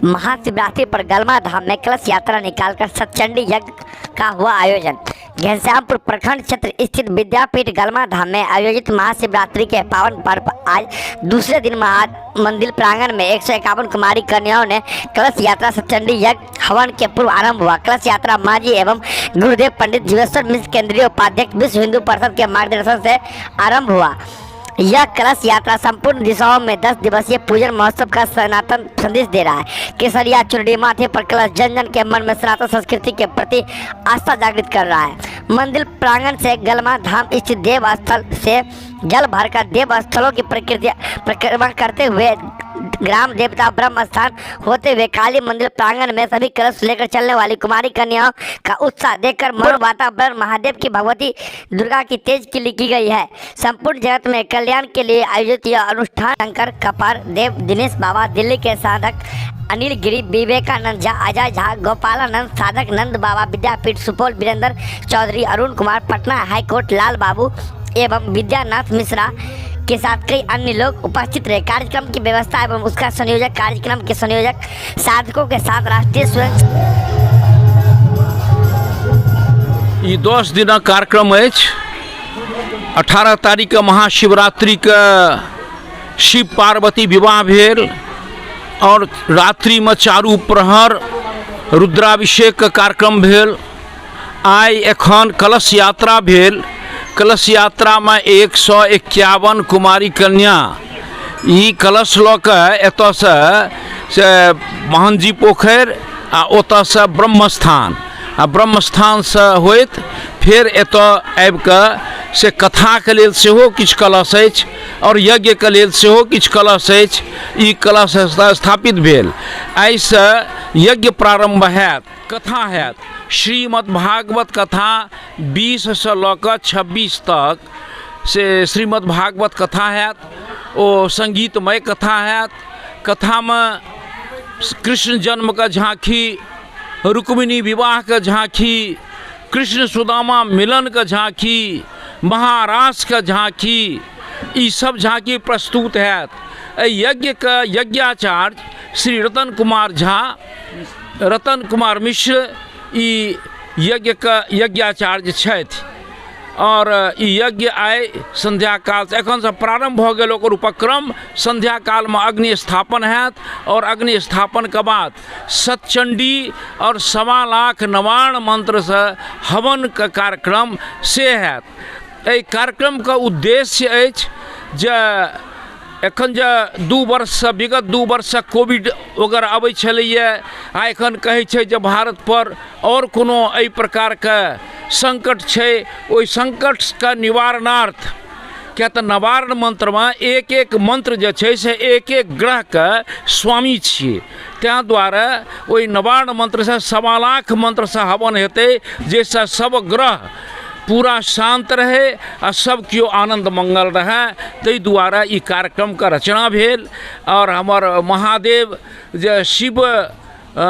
महाशिवरात्रि पर गलमा धाम में कलश यात्रा निकालकर सतचंडी यज्ञ का हुआ आयोजन। घनश्यामपुर प्रखंड क्षेत्र स्थित विद्यापीठ गलमा धाम में आयोजित महाशिवरात्रि के पावन पर्व आज दूसरे दिन मंदिर प्रांगण में 151 कुमारी कन्याओं ने कलश यात्रा सतचंडी यज्ञ हवन के पूर्व आरंभ हुआ। कलश यात्रा मांझी एवं गुरुदेव पंडित जीवेश्वर मिश्र केंद्रीय उपाध्यक्ष विश्व हिंदू परिषद के मार्गदर्शन से आरंभ हुआ। यह कलश यात्रा संपूर्ण दिशाओं में 10 दिवसीय पूजन महोत्सव का सनातन संदेश दे रहा है। केसरिया चुनरी माथे पर कलश जन जन के मन में सनातन संस्कृति के प्रति आस्था जागृत कर रहा है। मंदिर प्रांगण से गलमा धाम स्थित देव स्थल से जल भरकर देव स्थलों की परिक्रमा करते हुए ग्राम देवता ब्रह्म स्थान होते हुए काली मंदिर प्रांगण में सभी कलश लेकर चलने वाली कुमारी कन्याओं का उत्साह देखकर मन वातावरण महादेव की भगवती दुर्गा की तेज की लिखी गई है। संपूर्ण जगत में कल्याण के लिए आयोजित यह अनुष्ठान शंकर कपार देव दिनेश बाबा दिल्ली के साधक अनिल गिरी विवेकानंद झा अजय झा गोपालानंद साधक नंद बाबा विद्यापीठ सुपौल वीरेंद्र चौधरी अरुण कुमार पटना हाईकोर्ट लाल बाबू एवं विद्यानाथ मिश्रा के साथ कई अन्य लोग उपस्थित रहे। कार्यक्रम की व्यवस्था एवं उसका संयोजक कार्यक्रम के संयोजक साधकों के साथ राष्ट्रीय स्वयं ई 10 दिनक कार्यक्रम अछि। 18 तारीखके महाशिवरात्रिके शिव पार्वती विवाह भेल आओर रात्रिमे चारू प्रहर रुद्राभिषेकके कार्यक्रम भेल। आइ एखन कलश यात्रा भेल। कलश यात्रामे 151 कुमारी कन्या ई कलश लऽ कऽ एतऽसँ से महनजी पोखरि आ ओतऽसँ ब्रह्मस्थान आ ब्रह्मस्थानसँ होइत फेर एतऽ आबिकऽ से कथाके लेल सेहो किछु कलश अछि आओर यज्ञके लेल सेहो किछु कलश अछि। ई कलश स्थापित भेल। एहिसँ यज्ञ प्रारम्भ हैत, कथा हैत। श्रीमद् भागवत कथा 20सँ लऽ कऽ 26 तक से श्रीमद् भागवत कथा हैत। ओ सङ्गीतमय कथा हैत। कथामे कृष्ण जन्मके झाँकी, रुक्मिणी विवाहके झाँकी, कृष्ण सुदामा मिलनके झाँकी, महारासके झाँकी, ई सब झाँकी प्रस्तुत हैत। एहि यज्ञके यज्ञाचार्य श्री रतन कुमार झा, रतन कुमार मिश्र ई यज्ञके यज्ञाचार्य छथि। आओर ई यज्ञ आइ सन्ध्याकालसँ एखनसँ प्रारम्भ भऽ गेल। ओकर उपक्रम सन्ध्याकालमे अग्नि स्थापन हैत आओर अग्नि स्थापनके बाद सतचण्डी आओर 1.25 लाख नवार्ण मन्त्रसँ हवनके कार्यक्रम से हैत। एहि कार्यक्रमके उद्देश्य अछि जे एखन जे 2 वर्षसँ विगत 2 वर्षसँ कोविड वगैरह अबै छलैए आ एखन कहै छै जे भारतपर आओर कोनो एहि प्रकारके सङ्कट छै, ओहि सङ्कटके निवारणार्थ, किएक तऽ नवार्ण मन्त्रमे एक एक मन्त्र जे छै से एक एक ग्रहके स्वामी छियै, ताहि दुआरे ओहि नवार्ण मन्त्रसँ 1.25 लाख मन्त्रसँ हवन हेतै जाहिसँ सब ग्रह पूरा शान्त रहै आ सब केओ आनन्द मङ्गल रहै। ताहि दुआरे ई कार्यक्रमके रचना भेल। आओर हमर महादेव जे शिव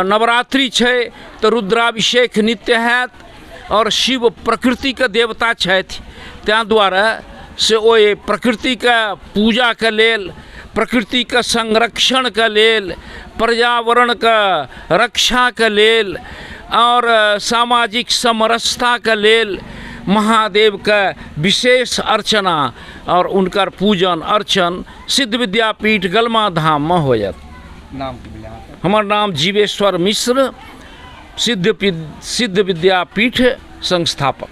नवरात्रि छै तऽ रुद्राभिषेक नित्य हैत आओर शिव प्रकृतिके देवता छथि, ताहि दुआरे से ओहि प्रकृतिके पूजाके लेल, प्रकृतिके संरक्षणके लेल, पर्यावरणके रक्षाके लेल आओर सामाजिक समरसताके लेल महादेवके विशेष अर्चना आओर हुनकर पूजन अर्चन सिद्ध विद्यापीठ गलमा धाममे होयत। नाम की भेलै अहाँके? हमर नाम जीवेश्वर मिश्र, सिद्ध विद्यापीठ संस्थापक।